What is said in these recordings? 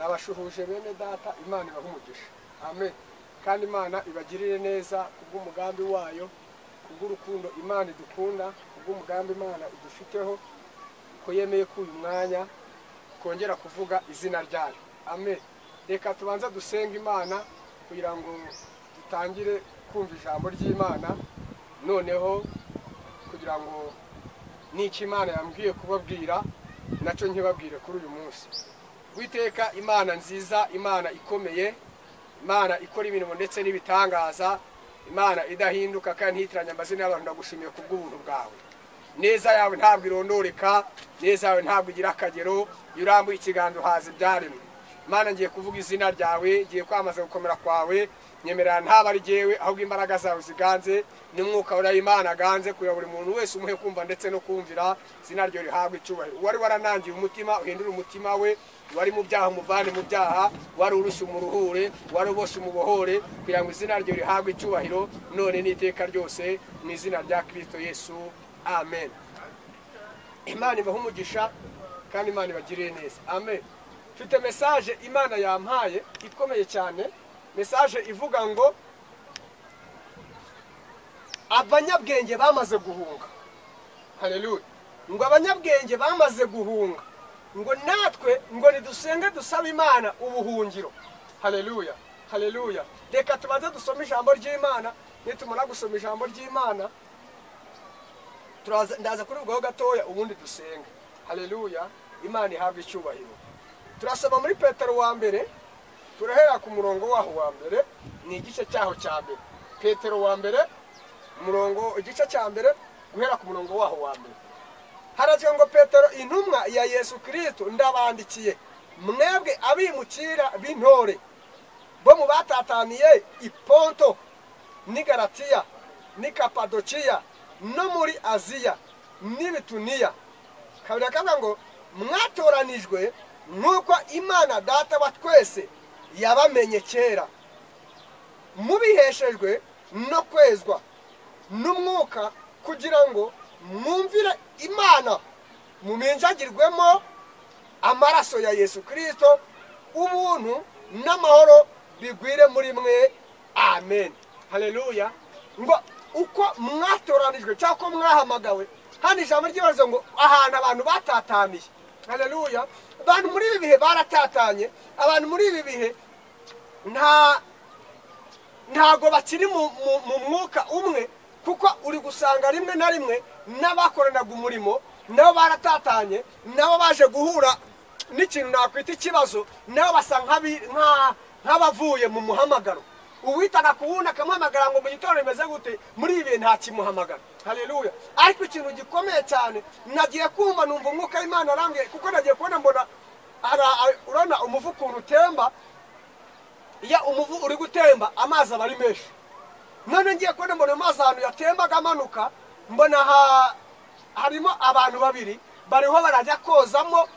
Nabashuhuje bene data, Imana ibahe umugisha. Amen. Kandi Imana ibagirire neza kubw'umugambi wayo, kubw'urukundo Imana idukunda, kubw'umugambi Imana idufiteho, ko yemeye ko uyu mwanya kongera kuvuga izina ryayo. Amen. Reka tubanza dusenga Imana kugira ngo dutangire kumva ijambo ry'Imana, noneho kugira ngo n'icyo Imana yambwiye kubabwira nacyo nkibabwire kuri uyu munsi. Witeka Imana nziza, Imana ikomeye, Imana ikora ibintu ndetse n'ibitangaza, Imana idahinduka kandi ntitiranya amazina y'abantu, ndagushimiye kubw'ubuntu bwawe. Neza yawe ntabwo irondoreka, neza yawe ntabwo igira akagero, iyo urambuye ikiganza uhaza ibyaremwe. Imana, ngiye kuvuga izina ryawe, ngiye kwamaza gukomera kwawe, nyemerera ntaba ari jyewe ahubwo imbaraga zawe ziganze, n'umwuka wa Imana aganze kugira buri muntu wese umuhe kumva ndetse no kumvira, izina ryo rihabwe icyubahiro. Uwari waranangiye umutima uhindure umutima we, wari mu byaha umuvane mu byaha, wari urushye umuruhure, wari uboshye umubohore, kugira ngo izina ryo rihabwe icyubahiro none n'iteka ryose, mu izina rya Kristo Yesu. Amen. Imana ibahe umugisha kandi Imana ibagirire neza. Amen. Mfite message Imana yampaye ikomeye cyane, message ivuga ngo abanyabwenge bamaze guhunga. Haleluya. Ngo abanyabwenge bamaze guhunga, ngo natwe ngo nidusenge dusaba Imana ubuhungiro. Haleluya. Haleluya. Reka tubanze dusome ijambo ry'Imana, nitumara gusoma ijambo ry'Imana turaza ndaza kurivugaho gatoya ubundi dusenge. Haleluya. Imana ihabwe icyubahiro. Turasoma muri Petero wa mbere, turahera ku murongo waho wa mbere, ni igice cyaho cya mbere. Petero wa mbere, umurongo igice cya mbere guhera ku murongo waho wa mbere. Haravuga ngo Petero intumwa ya Yesu Kristo ndabandikiye mwebwe abimukira b'intore bo mu batataniye i Ponto n'i Galatiya n'i Kapadokiya no muri Aziya n'i Bituniya. Kabiri akavuga ngo mwatoranijwe nk'uko Imana Data wa twese yabamenye kera, mubiheshejwe no kwezwa n'umwuka kugira ngo mwumvire Imana, muminjagirwemo amaraso ya Yesu Kristo, ubuntu n'amahoro bigwire muri mwe. Amen. Haleluya. Ngo uko mwatoranijwe cyangwa ko mwahamagawe, hano ijambo ry'ibazo ngo ahantu abantu batataniye. Haleluya. Abantu muri ibi bihe baratatanye, abantu muri ibi bihe ntago bakiri mu mwuka umwe, kuko uri gusanga rimwe na rimwe n'abakoranaga umurimo nabo baratatanye, nabo baje guhura n'ikintu nakwita ikibazo, nabo basa nk'abavuye mu muhamagaro. Uwitaga ku wundi akamuhamagara ngo mu gitondo bimeze gute, muri ibi nta kimuhamagara. Haleluya. Ariko ikintu gikomeye cyane nagiye kumva numva umwuka w'Imana arambwiye, kuko nagiye kubona mbona urabona umuvu ukuntu utemba, iyo umuvu uri gutemba amazi aba ari menshi. None ngiye kubona mbona amazi ahantu yatembaga amanuka, mbona harimo abantu babiri bariho barajya kozamo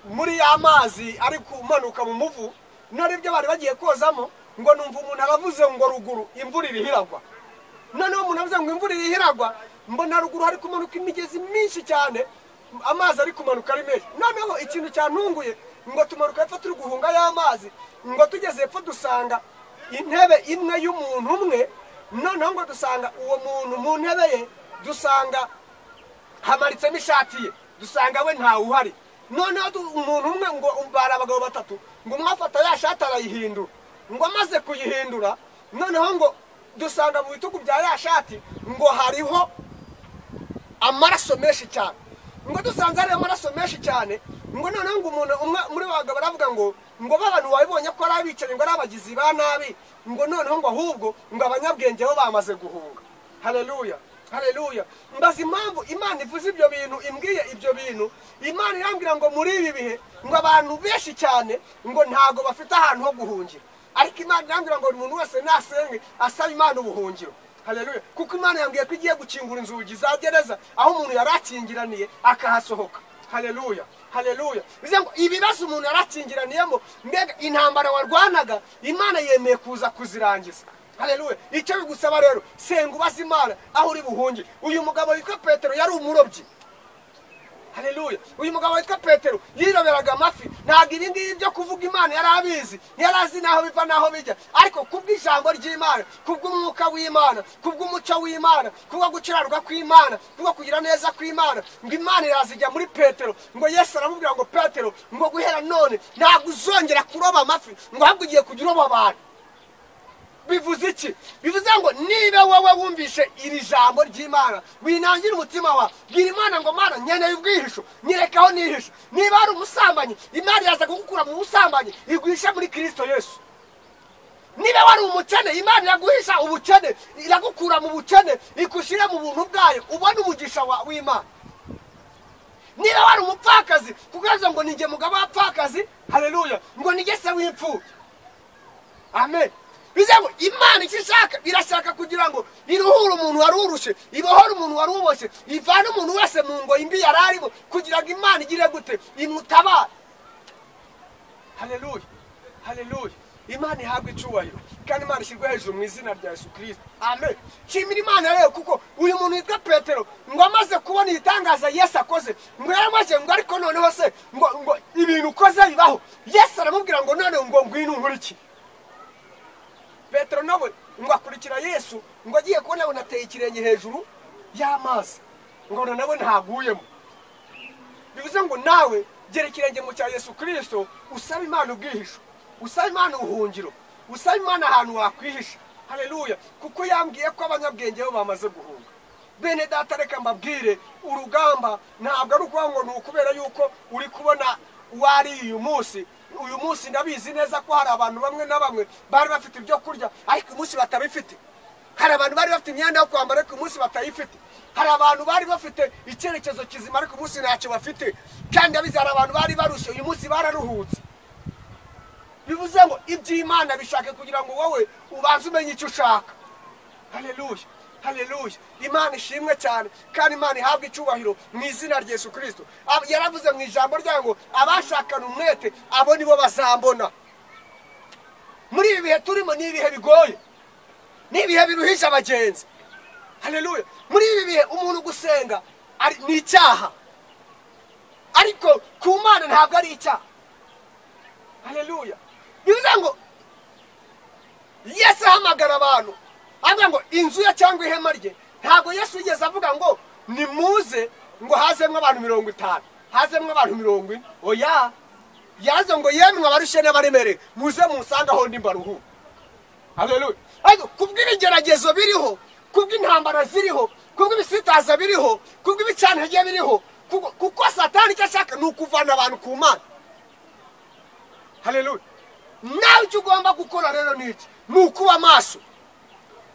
muri ya mazi ari kumanuka mu muvu. None ibyo bari bagiye kozamo, ngo numva umuntu aravuze ngo ruguru imvura irihiragwa. Noneho umuntu avuze ngo imvura irihiragwa, mbona ruguru hari kumanuka imigezi myinshi cyane, amazi ari kumanuka ari menshi. Noneho ikintu cyantunguye, ngo tumanuka hepfo turi guhunga y'amazi, ngo tugeze hepfo dusanga intebe imwe y'umuntu umwe. Noneho ngo dusanga uwo muntu mu ntebe ye, dusanga hamanitsemo ishati ye, dusanga we ntawe uhari. Noneho umuntu umwe ngo bari abagabo batatu, ngo umwe afata ya shati arayihindura, ngo amaze kuyihindura noneho ngo dusanga mu bitugu bya ya shati ngo hariho amaraso menshi cyane. Ngo dusanze hariho amaraso menshi cyane, ngo noneho ngo umuntu umwe muri bagabo aravuga ngo abantu babibonye ko ari abicanyi, ngo ari abagizi ba nabi, ngo noneho ngo ahubwo ngo abanyabwenge bo bamaze guhunga. Haleluya. Haleluya. Mbaza impamvu Imana ivuze ibyo bintu, imbwiye ibyo bintu. Imana irambwira ngo muri ibi bihe ngo abantu benshi cyane ngo ntago bafite ahantu ho guhungira, ariko Imana irambwira ngo umuntu wese nasenge asaba Imana ubuhungiro. Haleluya. Kuko Imana yambwiye ko igiye gukingura inzugi za gereza aho umuntu yarakingiraniye akahasohoka. Haleluya. Haleluya. Bivuze ngo ibibazo umuntu yarakingiraniyemo, mbega intambara warwanaga, Imana yemeye kuza kuzirangiza. Haleluya. Icyo bigusaba rero, senga ubaze Imana aho uri buhungire. Uyu mugabo witwa Petero yari umurobyi. Haleluya. Uyu mugabo witwa Petero yiroberaga amafi, ntabwo ibi ngibi byo kuvuga Imana yari abizi, yari azi naho biva naho bijya, ariko kubw'ijambo ry'Imana, kubw'umwuka w'Imana, kubw'umuco w'Imana, kubwo gukiranuka kw'Imana, kubwo kugira neza kw'Imana, ngo Imana irazijya muri Petero. Ngo Yesu aramubwira ngo Petero, ngo guhera none ntabwo uzongera kuroba amafi, ngo ahubwo ugiye kujya uroba abantu. Bivuze iki? Bivuze ngo niba wowe wumvishe iri jambo ry'Imana, winangira umutima wawe, bwira Imana ngo Mana nkeneye ubwihisho, nyereka aho nihisha. Niba ari umusambanyi, Imana iraza kugukura mu busambanyi iguhisha muri Kristo Yesu. Niba wari umukene, Imana iraguhisha ubukene, iragukura mu bukene ikushyira mu buntu bwayo, ubone umugisha w'Imana. Niba wari umupfakazi, kuko yavuze ngo ninjye mugabo w'abapfakazi, haleluya, ngo ninjye se w'imfubyi. Amen. Bivuze ngo Imana icyo ishaka, irashaka kugira ngo iruhure umuntu wari urushye, ibohore umuntu wari uboshye, ivane umuntu wese mu ngoyi mbi yari arimo, kugira ngo Imana igire gute? Imutabare. Haleluya, haleluya. Imana ihabwe icyubahiro kandi Imana ishyirwe hejuru mu izina rya Yesu Kristo. Amen. Shimira Imana rero, kuko uyu muntu witwa Petero ngo amaze kubona igitangaza Yesu akoze, ngo yaramaze ngo ariko noneho se ngo ibintu ukoze bibaho. Yesu aramubwira ngo none ngo ngwino unkurikire. Petero nawe ngo akurikira Yesu, ngo agiye kubona abona ateye ikirenge hejuru y'amazi, ngo nawe ntaguyemo. Bivuze ngo nawe gera ikirenge mu cya Yesu Kristo, usaba Imana ubwihisho, usaba Imana ubuhungiro, usaba Imana ahantu wakwihisha. Haleluya. Kuko yambwiye ko abanyabwenge bo bamaze guhunga. Bene data, reka mbabwire, urugamba ntabwo ari ukuvuga ngo ni ukubera yuko uri kubona wari uyu munsi. Uyu munsi ndabizi neza ko hari abantu bamwe na bamwe bari bafite ibyo kurya ariko umunsi batabifite. Hari abantu bari bafite imyenda yo kwambara ariko umunsi batayifite. Hari abantu bari bafite icyerekezo kizima ariko umunsi ntacyo bafite. Kandi ndabizi hari abantu bari barushye, uyu munsi bararuhutse. Bivuze ngo iby'Imana bishake kugira ngo wowe ubanze umenye icyo ushaka. Haleluya, haleluya. Imana ishimwe cyane kandi Imana ihabwe icyubahiro mu izina rya Yesu Kristo. Yaravuze mu ijambo ryayo ngo abashakana umwete abo nibo bazambona. Muri ibi bihe turimo ni ibihe bigoye, ni ibihe biruhisha abagenzi. Haleluya. Muri ibi bihe umuntu gusenga ni icyaha, ariko ku Mana ntabwo ari icyaha. Haleluya. Bivuze ngo Yesu ahamagara abantu avuga ngo inzu ye cyangwa ihema rye. Ntabwo Yesu yigeze avuga ngo nimuze ngo hazemwe abantu 50, hazemwe abantu 40. Oya, yaze ngo yemwe abarushye n'abaremereye muze munsanga aho ndi mbaruhu. Haleluya. Ariko kubw'ibigeragezo biriho, kubw'intambara ziriho, kubw'ibisitaza biriho, kubw'ibicantege biriho, kuko Satani icyo ashaka ni ukuvana abantu ku Mana. Haleluya. Nawe icyo ugomba gukora rero ni iki? Ni ukuba maso.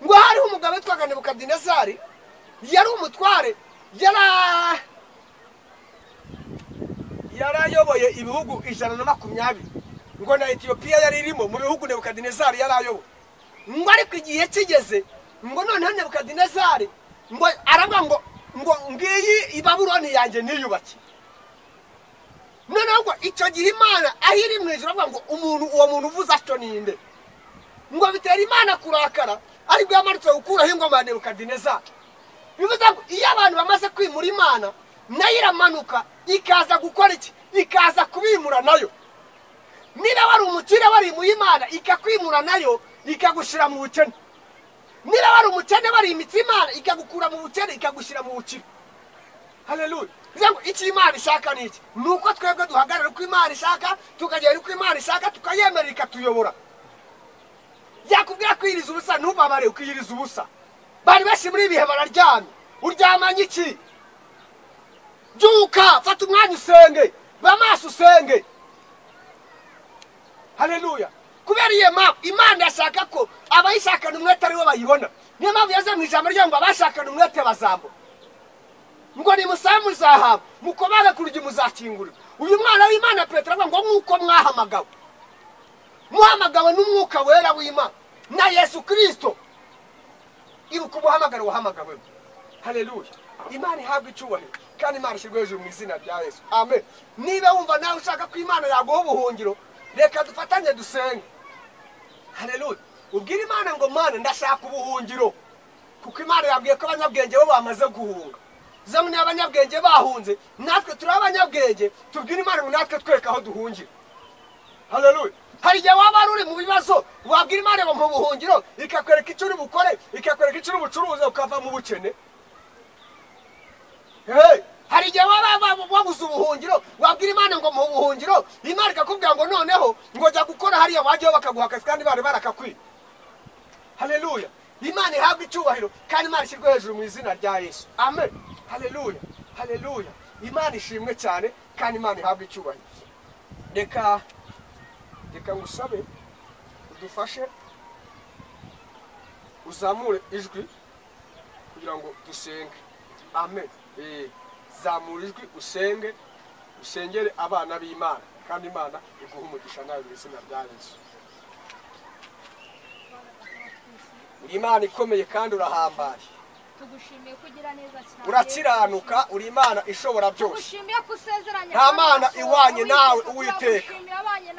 Ngo hariho umugabo witwaga Nebukadinezari, yari umutware, yarayoboye ibihugu 120, ngo na Etiyopiya yari irimo mu bihugu Nebukadinezari yarayoboye. Ngo ariko igihe kigeze, ngo noneho Nebukadinezari ngo aravuga ngo ngiyi i Babuloni yanjye niyubakiye. Noneho ngo icyo gihe Imana aho iri mu ijuru avuga ngo umuntu, uwo muntu uvuze atyo ninde? Ngo bitera Imana kurakara, ariko yamanutse gukuraho ingoma ya Nebukadinezari. Bivuze ngo iyo abantu bamaze kwimura Imana, nayo iramanuka ikaza gukora iki? Ikaza kubimura nayo. Niba wari umukire warimuye Imana, ikakwimura nayo ikagushyira mu bukene. Niba wari umukene warimitse Imana, ikagukura mu bukene ikagushyira mu bukire. Haleluya. Bivuze ngo icyo Imana ishaka ni iki? Ni uko twebwe duhagarara uko Imana ishaka, tukagera uko Imana ishaka, tukayemerera ikatuyobora. Yakubwira kwiyiriza ubusa, ntubabare ukiyiriza ubusa. Bari benshi muri ibihe bararyamye. Uryamanye iki? Byuka, fata umwanya usenge, ba maso usenge. Haleluya. Kubera iyo mpamvu Imana yashaka ko abayishakana umwete aribo bayibona. Niyo mpamvu yaze mu ijambo ryayo ngo abashakana umwete bazambona. Ngo nimusabe muzahabwa, mukomange ku rugi muzakingurwa. Uyu mwana w'Imana Petero avuga ngo nk'uko mwahamagawe, muhamagawe n'umwuka wera w'Imana na Yesu Kristo, ibuka umuhamagaro wahamagawe. Haleluya. Imana ihabwe icyubahiro kandi Imana ishyirwe hejuru mu izina rya Yesu. Amen. Niba wumva nawe ushaka ko Imana yaguha ubuhungiro, reka dufatanye dusenge. Haleluya. Ubwire Imana ngo Mana ndashaka ubuhungiro, kuko Imana yabwiye ko abanyabwenge bo bamaze guhunga. Zamwe n'abanyabwenge bahunze, natwe turi abanyabwenge, tubwire Imana ngo natwe twereke aho duhungira. Haleluya. Hari igihe waba uri mu bibazo, wabwira Imana ngo mu buhungiro, ikakwereka icyo uri bukore, ikakwereka icyo uri bucuruze, ukava mu bukene. Hey, hari igihe waba wabuze ubuhungiro, wabwira Imana ngo mu buhungiro, Imana ikakubwira ngo noneho ngo jya gukora hariya, wajyaho bakaguha akazi kandi bari barakakwiba. Haleluya. Imana ihabwe icyubahiro kandi Imana ishyirwe hejuru mu izina rya Yesu. Amen. Haleluya. Haleluya. Imana ishimwe cyane kandi Imana ihabwe icyubahiro. Reka ngusabe udufashe uzamure ijwi kugira ngo dusenge. Amen. Zamura ijwi usenge, usengere abana b'Imana kandi Imana iguhe umugisha nawe mu izina rya Yesu. Uri Imana ikomeye kandi urahambaye. Tugushimiye kugira neza cyane. Urakiranuka, uri Imana ishobora byose. Tugushimiye kusezeranya. Nta Mana iwanye nawe Uwiteka.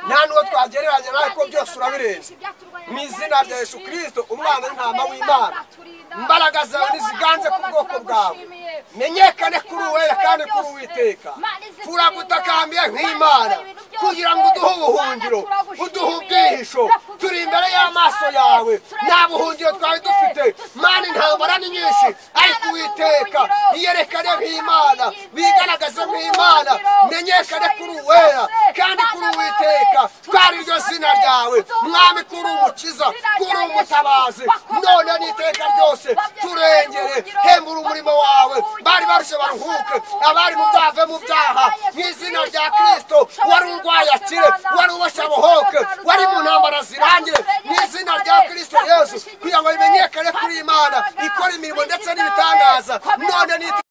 Nta n'uwo twagereranya nawe ko byose urabirenze. Mu izina rya Yesu Kristo, umwana w'intama w'Imana, imbaraga zawe niziganze ku bwoko bwawe. Menyekane kuri uwera kandi kuri Uwiteka. Turagutakambiye nk'Imana kugira ngo uduhe ubuhungiro, uduhe ubwihisho. Turi imbere y'amaso yawe, nta buhungiro twari dufite. Mana, intambara ni nyinshi, ariko Uwiteka iyerekane nk'Imana, wigaragaze nk'Imana, menyekane kuri uwera kandi kuri Uwiteka. Twari iryo zina ryawe Mwami, kuri umukiza, kuri umutabazi, none n'iteka ryose turengere. Hembura umurimo wawe, bari barushe baruhuke, abari mu byaha mu byaha, mu izina rya Kristo. Wari urwaye akire, wari uboshye abohoke, wari mu ntambara zirangire, mu izina rya Kristo Yesu, kugira ngo bimenyekane kuri Imana ikora imirimo ndetse n'ibitangaza none.